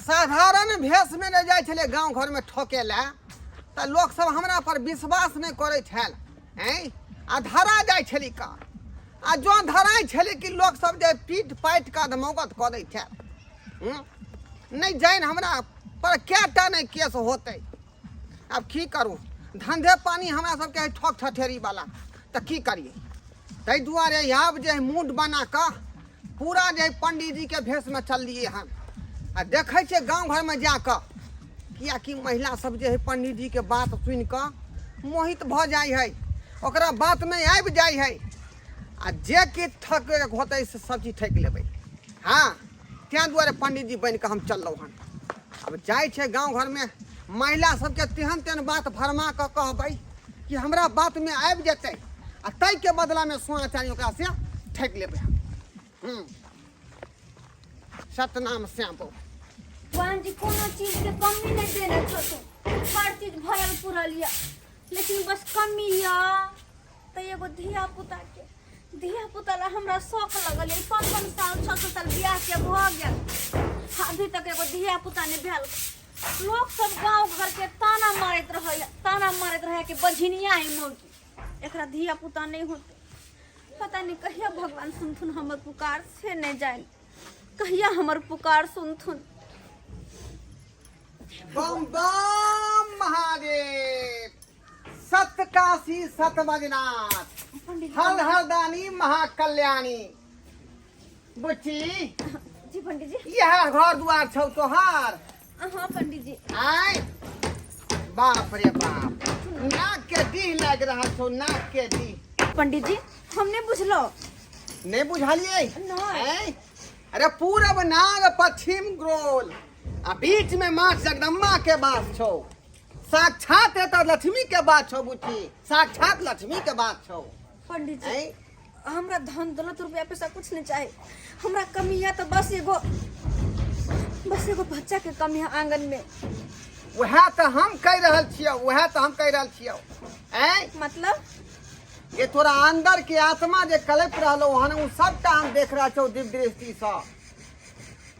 साधारण भेषमे जे जाइ छलै गाँव घरमे ठोके लए तऽ लोकसभ हमरा पर विश्वास नहि करै छल। ऐं आ धरा जाइ छलै का, आ जँ धराइ छलै कि लोकसभ जे पीट पाटि कऽ अधमौगत कऽ दै छल। नहि जानि हमरा पर कएटा नहि केस होतै। आब की करू, धंधे पानी हमरा सबके है ठक ठठेरी वाला, तऽ की करिए। ताहि दुआरे आब जे मूड बना कऽ पूरा जे पंडीजीके भेषमे चललिए हन आ देखै छियै गाँव घरमे जाकऽ, किएकि महिला सब जे है पंडीजीके बात सुनि कऽ मोहित भऽ जाइ है, ओकरा बातमे आबि जाइ है आ जे किछु ठकै होतै से सब चीज ठकि लेबै। हँ, तेँ दुआरे पंडीजी बनि कऽ हम चललहुँ हन। आब जाइ छै गाँव घरमे महिला सबके तेहन तेहन बात भरमा कऽ कहबै कि हमरा बातमे आबि जेतै आ ताहिके बदलामे सोना चानी ओकरा से ठकि लेबै हम। सतनाम श्याम बौ। भगवान जी कोनो चीज के कमी नहीं देने छथुन, हर चीज भरल पुरल यऽ, लेकिन बस कमी यऽ तऽ एगो धिया पुता के। धिया पुता ला हमरा शौक लगल यऽ, 5-5 साल 6-6 साल बियाह के भऽ गेल, अभी तक एगो धिया पुता नहीं भेल। लोग सब गांव घर के ताना मारैत रहै, ताना मारैत रहै कि बझिनिया है मौगी, एकरा धिया पुता नहीं होते। पता नहीं कहिया भगवान सुनथुन हमर पुकार, से नहीं जान कहिया हमर पुकार सुनथुन। बम बम महादेव, सत काशी सत बजनाथ, हर हर दानी महाकल्याणी। बुच्ची जी पंडित जी, यह घर द्वार छौ तोहार? हाँ पंडित जी। आय बाप रे बाप, नाक के डीह लागि रहल छौ, नाक के डीह। पंडित जी हम नहीं बुझलो। नहीं बुझलिए? नहीं। अरे पूरब नाग पश्चिम ग्रोल आ बीच में माँ जगदम्बा के बास छौ, साक्षात एतऽ लक्ष्मी के बात छौ बुच्ची, साक्षात लक्ष्मी के बात छौ। पंडित जी हमरा धन दौलत रुपया पैसा कुछ नहीं चाहिए, हमरा कमी है तो बस एगो बच्चा के कमी है आंगन में। वएह तऽ हम कहि रहल छियौ, वएह तऽ हम कहि रहल छियौ। ऐं मतलब ये तोरा अंदर के आत्मा जे कलपि रहलो हन ओ सबटा हम देख रहल छियौ दिव्य दृष्टि सँ,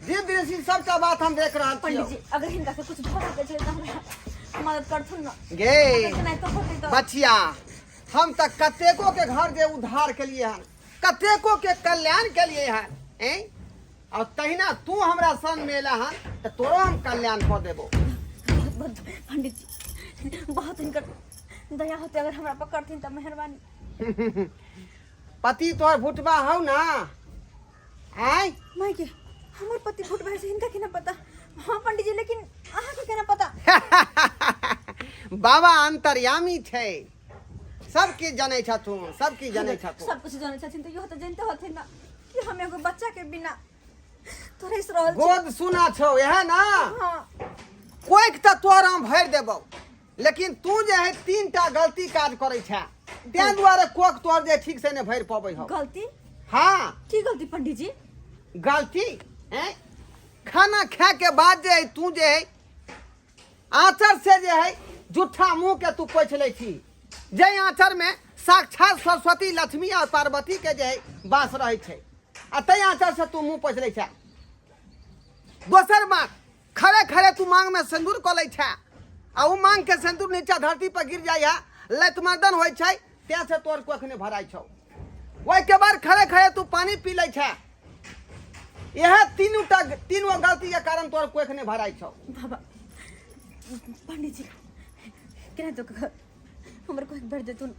दिव्य दृष्टि सबटा बात हम देख रहल छियौ। पंडित जी अगर हिनका से कुछ भऽ सकै छै तऽ हमरा मदद करथुन ना। गे अगर नहि तऽ होतै तऽ बचिया, हम तऽ कतेको के घर जे उद्धार केलिए हन, कतेको के कल्याण केलिए हन, ऐं और तहिना तू हमरा संग में एला हन तऽ तोरो हम कल्याण कऽ देबो। बहुत बहुत पंडित जी बहुत हिनकर दया होते अगर हमरा पकड़थिन तऽ मेहरबानी। पति तोहर भुटबा हौ ना? आय माय के हमर पति भुटबा से हिनका केना पता? हाँ पंडित जी, लेकिन अहाँ के केना पता? बाबा अंतर्यामी छै, सब किछु जनै छथुन, सब किछु जनै छथुन। सब कुछ जनै छथिन तऽ इहो तऽ जनते होथिन ना कि हम एगो बच्चा के बिना तरस रहल छी। गोद सुना छौ इएह ना? हाँ। कोइक तऽ तोहर हम भरि देबौ, लेकिन तू जे है 3टा गलती काज करै छे, तें दुआरे कोख तोहर जे ठीक से नहि भरि पबै हौ। गलती? हाँ। की गलती पंडित जी? गलती हैं, खाना खाए के बाद जे है तू जे है आंचर से जे है जूठा मुंह के तू पोछि लै छी, जे आंचर में साक्षात सरस्वती लक्ष्मी और पार्वती के जे है वास रहै छै, आ तै आंचर से तू मुंह पोछि लै छे। दोसर बात, खड़े खड़े तू मांग में सिंदूर कऽ लै छे आ ओ मांग के सिंदूर नीचा धरती पर गिर जाइ है, लत मर्दन होइ छै, तें से तोर कोख नहि भराइ छौ। ओहिके बाद खड़े खड़े तू पानी पी लै छे। इएह तीनू गलती के कारण तोर कोख नहि भराइ छौ। बाबा पंडित जी केना तो हमर कोख भर देतुन?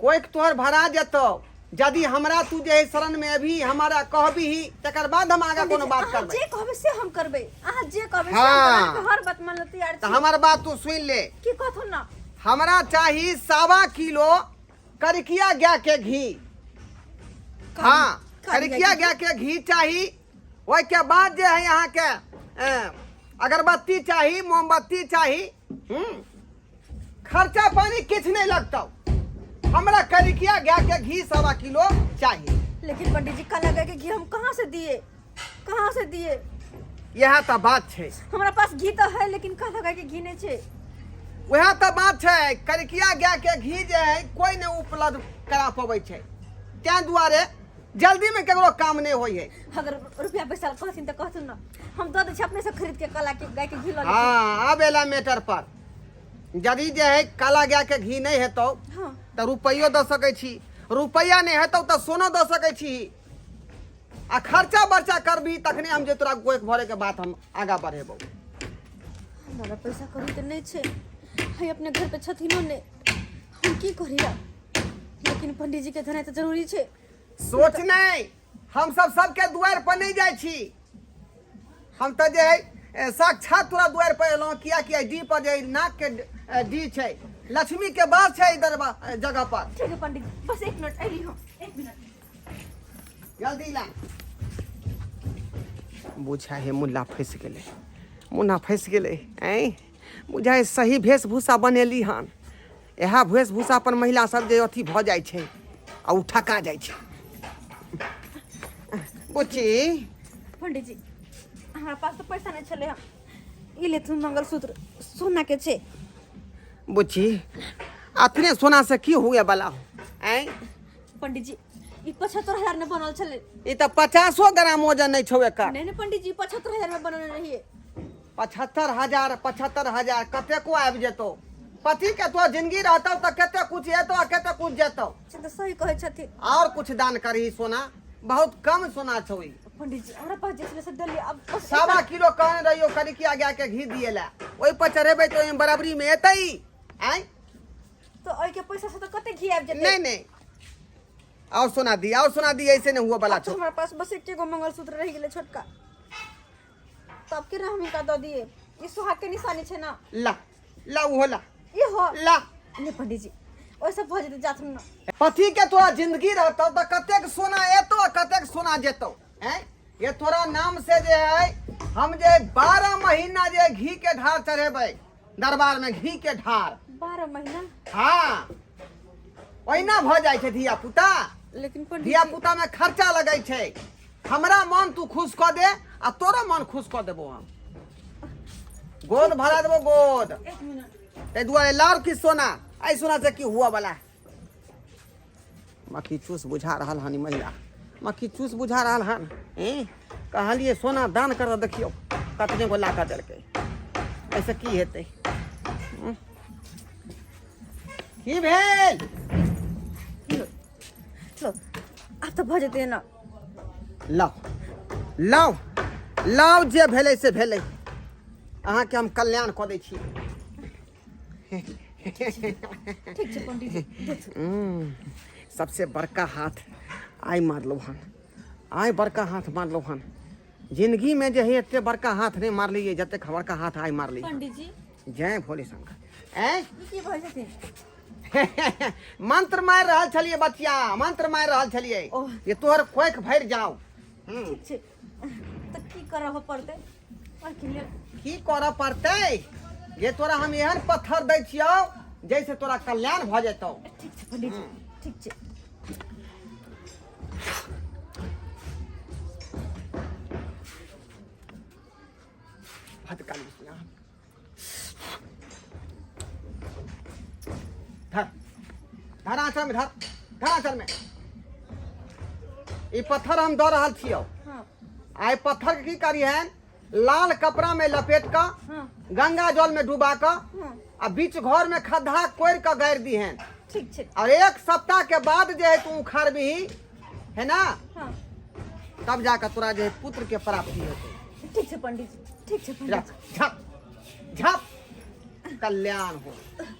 कोख तोहर भरा जेतौ यदि हमरा तू जे है शरण में अभी हमारा कहबी ही, तकर बाद हम आगा कोनो बात अहाँ करबै। जे कहबै से हम करबै, अहाँ जे कहबै से हम हाँ। करबै, हर बात मान ल तैयार तऽ छी। हमर बात तू सुनि ले। की कहथुन ना? हमरा चाही 1.25 किलो करिकिया गाय के घी। हाँ, करिकिया गाय के घी चाही। ओहिके बाद जे है अहाँके अगरबत्ती चाही, मोमबत्ती चाही। खर्चा पानी किछु नहीं लगतौ, हमरा करिकिया गाय के घी 1.25 किलो चाही। लेकिन पंडित जी काला गाय के घी हम कहाँ से दिए, कहाँ से दिए? इएह तऽ बात छै। हमरा पास घी तऽ है लेकिन काला गाय के घी नहीं छै। वएह तऽ बात छै, करिकिया गाय के घी जे है कोई नहीं उपलब्ध करा पबै छै, तें दुआरे जल्दी में केकरो काम नहीं होई है। अगर रुपया पैसा कहथिन तऽ कहथुन ना, हम दऽ दै छी, अपने से खरीद के काला के गाय के घी लऽ लेथिन। हाँ, आब एला मैटर पर यदि जे है काला गाय के घी नहीं हेतौ तऽ रुपैयो दऽ सकै छी, रुपैआ नहीं हेतौ तऽ सोनो दऽ सकै छी, आ खर्चा बर्चा करबी तखने हम जे तोरा गोख भरे के बात हम आगा बढ़ेबौ। हमरा पैसा करी तऽ नहि छै, है अपने घर पे छथिनो नहि, हम की करिया? लेकिन पंडीजी के देनाइ तऽ जरूरी छै। सोच नहीं, हम सब सबके दुआरि पर नहीं जाइ छी, हम तऽ जे है साक्षात तोरा दुआरि पर एलहुँ, किया किया डी पर जे नाक के डी छै, लक्ष्मी के बास छै इधर जगह पर। ठीक है पंडित, बस एक मिनट अली हम, एक मिनट जल्दी ला। बुझा हे मुल्ला फंसि गेलै, मुन्ना फंसि गेलै। ऐं बुझा हे सही वेशभूषा बनेली हन, इएह वेशभूषा पर महिला सब जे अथी भऽ जाइ छै आ ओ ठका जाइ छै। बुच्ची पंडित जी, हमरा पास तऽ पैसा नहि छलै हन, ई लेथुन मंगलसूत्र सोना के छै। बुच्ची अतने सोना से की हुए वाला हो? ऐं पंडित जी, ई 75,000 में बनल छलै। ई तऽ 50 ग्राम वजन नहि छौ एकर। नहीं नहीं पंडित जी, 75,000 में बनल रहिए। 75,000, 75,000 कतेको आबि जेतौ। पति के तो जिंदगी रहतौ तऽ कते कुछ एतौ आ कते कुछ जेतौ। से तऽ सही कहै छथिन। और कुछ दान करही सोना, बहुत कम सोना छौ ई। पंडित जी, हमरा पास जे छलै से देलियै, अब बस 1.25 किलो कहने रहियो करिकिया गाय के घी दिए ला, ओहि पर चढ़ेबै तऽ ओहिमे बराबरी में एतै। आँय तऽ ओहिके पैसा से तऽ कते घी आबि जेतै? नहीं नहीं, और सोना दी, और सोना दी, ऐसे नहीं हुआ वाला अब तो छौ। हमरा पास बस एके गो मंगलसूत्र रहि गेलै छोटका, तब के हम हिनका दऽ दिए? ई सुहाग के निशानी छै ना। ला ला उहो ला। ई हो ला। नहीं पंडित जी, ओइ सब भऽ जेतै, जाथुन ना। पति के तोरा जिंदगी रहतौ तऽ कतेक सोना एतौ आ कतेक सोना जेतौ। हैं ये तोरा नाम से जे है हम जे 12 महीना जे घी के ढार चढ़ेबै दरबार में, घी के ढार। 12 महीना? हाँ, ओहिना भऽ जाइ छै धिया पुता। लेकिन पंडित धिया जी- पुता में खर्चा लगै छै। हमरा मन तू खुश कऽ दे आ तोरो मन खुश कऽ देबो हम, गोद भरा देबो गोद। एक मिनट। ताहि दुआरे लार की सोना, एहि सोना से की हुआ वाला है? मक्खी चूस बुझा रहल हन ई महिला, मक्खी चूस बुझा रहल हन। हैं कहलिए सोना दान कर, देखियौ कतने गो ला कऽ देलकै, एहिसँ की हेतै? की भेल? लो, आब तऽ भऽ जेतै ना। लाउ लाउ लाउ, जे भेलै से भेलै, अहाँके हम कल्याण कऽ दै छी। ठीक छै पंडित जी, देथु। सबसे बड़का हाथ आइ मारलहुँ हन, आइ बड़का हाथ मारलहुँ हन। जिंदगी में जे है एते बड़का हाथ नहीं मारलियै जतेक बड़का हाथ आइ मारलियै। पंडित जी। जय भोले शंकर। ऐं ई की कहै छथिन? मंत्र मारि रहल छलियै बचिया, मंत्र मारि रहल छलियै ओह। जे तोहर कोख भरि जाओ। ठीक छै, तऽ की करऽ पड़तै ओहिके लेल? की करऽ पड़तै? जे तोरा हम एहन पत्थर दै छियौ जैसे तोरा कल्याण भऽ जेतौ। ठीक छै पंडित जी, ठीक छै। भद्रकाली विष्णु। धर धर आंचल में, धर धर आंचल में। ई पत्थर हम दऽ रहल छियौ। आइ पत्थर के की करिहन, लाल कपड़ा में लपेट कऽ गंगा जल में डुबा कऽ आ बीच घर में खद्धा कोरि कऽ गाड़ि दिहन। ठीक छै। और एक सप्ताह के बाद जे है तू उखाड़बिही है ना, तब जाकर तोरा जे है पुत्र के प्राप्ति हेतौ। ठीक छै पंडित जी, ठीक छै पंडित रख जी। झप झप, कल्याण हो,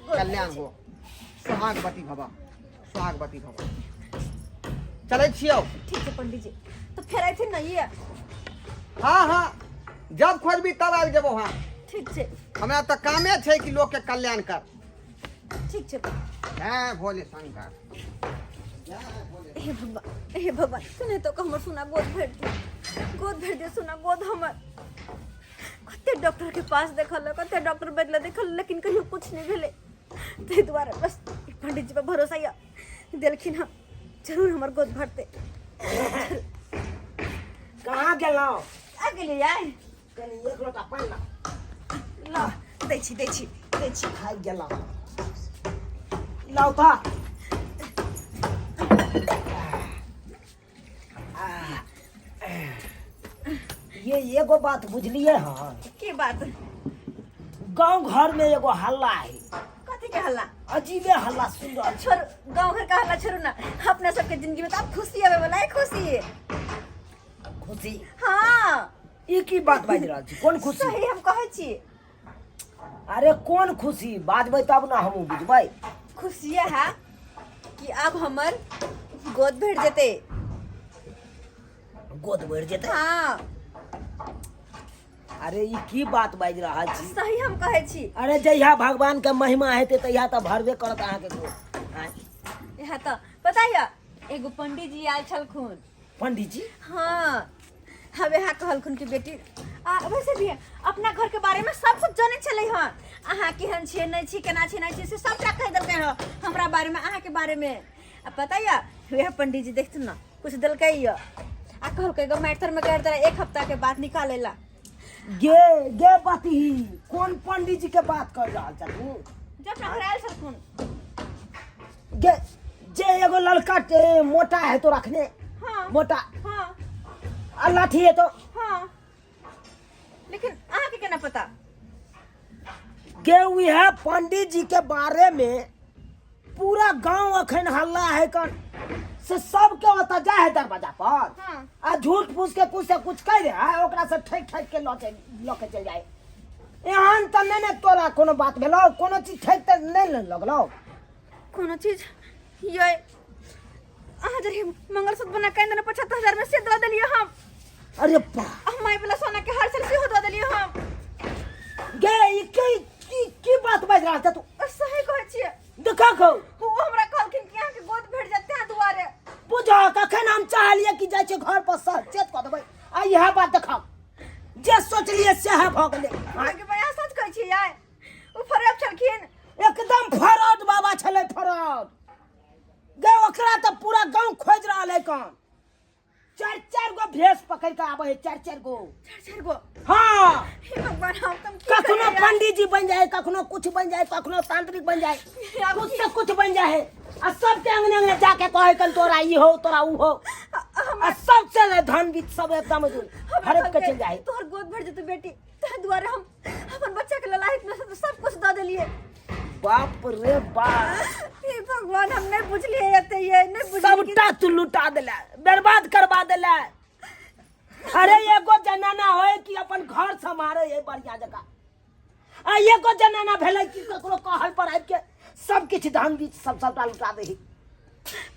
कल्याण हो, सुहागवती भव, सुहागवती भव। चलै छियौ। ठीक छै पंडित जी, तऽ फेर अयथिन ने ये? हाँ हाँ, जब खोजबी तब आबि जेबो। हाँ। ठीक छै। हमरा तऽ कामे छै कि लोकके कल्याण कर। ठीक छै। जय भोले शंकर, जय भोले। हे भगवान, हे भगवान, सुने तो हमर सुना गोद भरि दे, गोद भरि दे सुना गोद हमर। कते डॉक्टर के पास देखल, कते डॉक्टर बदला देखल, लेकिन कहियो कुछ नहीं भेलै। ताहि दुआरे बस ई पंडित जी पर भरोसा यऽ, देलखिन हँ, जरूर हमर गोद भरतै। कहाँ गेलहुँ? आ गेलियै आइ। कनि एक लोटा पानि ला। ल, दै छी, दै छी, दै छी। थाकि गेलहुँ, लाउ तऽ। ये एगो बात बुझलिए हँ? की बात? गांव घर में एगो हल्ला है। कथी के हल्ला? अजीबे हल्ला सुन रहल छी। छोड़, गांव घर का हल्ला छोड़ू ना, अपना सबके जिंदगी में तो अब खुशी आवे वाला है, खुशी। खुशी? हाँ। ई की बात बाजि रहल छी? कोन खुशी? सही हम कहै छी। अरे कोन खुशी बाजबै तब ना हमहूँ बुझबै। खुशी है कि अब हमर गोद भेट जेतै। गोद भरि जेतै? हाँ। अरे ई की बात बाजि रहल छी? सही हम कहै छी। अरे जहिया भगवान के महिमा हेतै तहिया तऽ भरबे करत अहाँके गोद। आँय? यहाँ तऽ पता यऽ, एगो पंडित जी आयल छलखुन। पंडित जी? हाँ, हम यहाँ कहलखुन कि बेटी, आ वैसे भी अपना घर के बारे में सब कुछ जाने छलै हँ, अहाँ केहन छियै नहि छी, केना छी नहि छी, से सबटा कहि देलकै हँ हमरा बारे में, अहाँ के बारे में। आ पता यऽ, वएह पंडित जी देखथुन ना कुछ देलकै यऽ आ कहलकै गो माटि तर में गाड़ि देला, एक हफ्ता के बाद निकाले ला। गे गे बतही, कोन पंडित जी के बात कर रहल छ तू? जब अपना घर आयल छलखुन। गे जे एगो लड़का ते मोटा है तो रखने। हाँ। मोटा। हाँ। आ लाठी है तो। हाँ, लेकिन अहाँ के केना पता? गे उहे पंडित जी के बारे में पूरा गांव अखन हल्ला है कन से सबके ओतऽ जाय है दरवाजा पर। हाँ। आ झूठ फूस के कुछ से कुछ कह रहे है, ओकरा से ठकि ठकि के लऽ के चलि जाय। एहन तऽ नहि ने तोरा कोनो बात भेलौ, कोनो चीज ठकि तऽ नहि ने लगलौ? कोनो चीज ये अहाँ जरी मंगलसूत्र बना के देने 75,000 में से दऽ देलियै हम। अरे बा। आ माय वाला सोना के हार छल सेहो दऽ देलियै हम। गे ई की की की बात बाजि रहल छ तू? सही कहै छियै। देखा खौ। ओ हमरा कहलखिन कि अहाँके गोद भेट जायत तें दुआरे। बुझा कखन हम चाहलियै कि जाइ छियै घर पर सचेत कऽ देबै, आ इएह बात देखा जे सोचलियै सएह भऽ गेलै। अहाँके भैया सच कहै छियै यार, ओ फरेब छलखिन। एकदम फरौड बाबा छलै, फरौड। गे ओकरा तऽ पूरा गाँव खोजि रहल है कन, चारि चारि गो भेष पकड़ के आबै है, चारि चारि गो। चारि चारि गो? हाँ। हे भगवान, हम तुम की कखनो करियै यार? पंडित जी बन जाए, कखनो कुछ बन जाए, कखनो तांत्रिक बन जाए, अब कुछ से कुछ बन जाए, आ सबके अंगने अंगने जाके कहे कन तोरा ई हो तोरा ऊ हो, आ सबसे धन बीत सब एकदम हमरा हड़प के कहलकै, चल जाए। तोहर गोद भर जेतौ बेटी, ताहि दुआरे हम अपन बच्चा के ललाहित में सब कुछ दऽ देलियै। बाप रे बाप। हे भगवान, हम नहीं बुझलियै एते ये नहीं बुझलियै कि- सबटा तू लुटा देला, बर्बाद करवा देला। अरे एगो जनाना होय कि अपन घर सम्हारे है बढ़िया जगह, आ एगो जनाना भेलै कि ककरो कहल पर आबि के सब किछु धन बीच सब सबटा लुटा दही।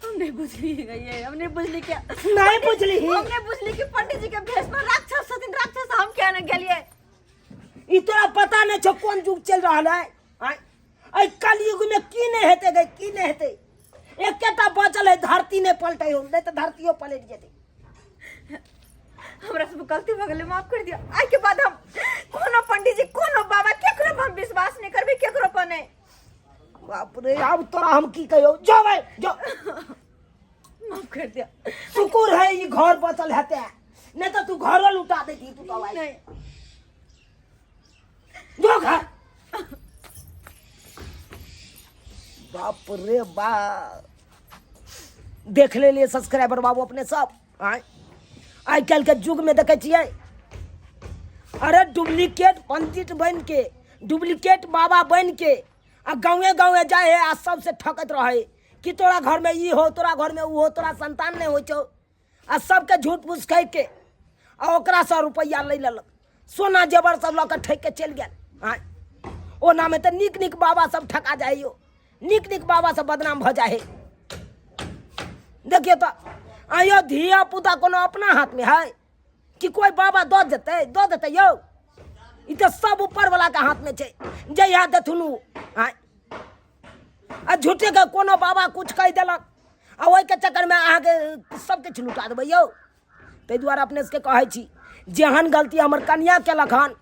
हम नहीं बुझली ये, हम नहीं बुझली क्या नहीं बुझली? हम नहीं बुझली कि पंडित जी के भेष में राक्षस छथिन, राक्षस। हम क्या न गेलियै? ई तोरा पता नहीं छौ कोन युग चलि रहल है। आँय? एहि कलयुग में की नहीं हेतै गै, की नहीं हेतै? एकेटा बचल है धरती नहीं पलटै हो, नहीं तऽ धरतियो पलटि जेतै। हमरा सब गलती भऽ गेलै, माफ कर दियौ। आइ के बाद हम कोनो पंडित जी कोनो बाबा केकरो पर हम विश्वास नहीं करबै, केकरो पर नहीं। बाप रे, आब तोरा हम की कहियौ, जो भाई जो, माफ कर दियौ। शुक्र है ई घर बचल हेतै, नहीं तऽ तू घरो लुटा देती तू तो भाई। नहीं। जो घर। बाप रे बाप, देख ले लिए सब्सक्राइबर बाबू अपने सब। आय आइ काल्हि के युग में देखै छियै, अरे डुप्लीकेट पंडित बन के, डुप्लीकेट बाबा बन के आ गाँवे गाँवे जाए है आ सबसे ठकैत रहे कि तोरा घर में ई हो, तोरा घर में ऊ हो, तोरा संतान नहीं होइ छौ, आ सबके झूठ फूस कहि के आ ओकरा से रुपैआ लै लेलक, सोना जेवर सब लऽ के ठकि के चलि गेल। आँय, ओनामे तऽ नीक नीक बाबा सब ठका जाइ यौ, नीक नीक बाबा सब बदनाम भऽ जाइ है। देखियौ तऽ आइयो धिया पुता कोनो अपना हाथमे है कि कोइ बाबा दऽ देतै, दऽ देतै यौ? ई तऽ सब ऊपर वाला के हाथमे छै, जहिया देथुन उ। आँय, आ झूठेके कोनो बाबा कुछ कहि देलक आ ओहिके चक्करमे अहाँके सब किछु लुटा देबै यौ। ताहि दुआरे अपने सबके कहै छी, जेहन गलती हमर कनिया केलक हन,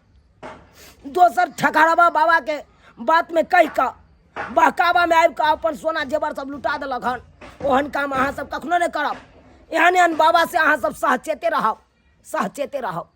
दोसर ठकहरवा बाबाके बातमे कहि कऽ बहकावामे आबि कऽ अपन सोना जेवर सब लुटा देलक हन, ओहन काम अहाँ सब कखनो नहि करब। एहन एहन बाबा से अहाँ सब सहचेते रहब, सहचेते रहब।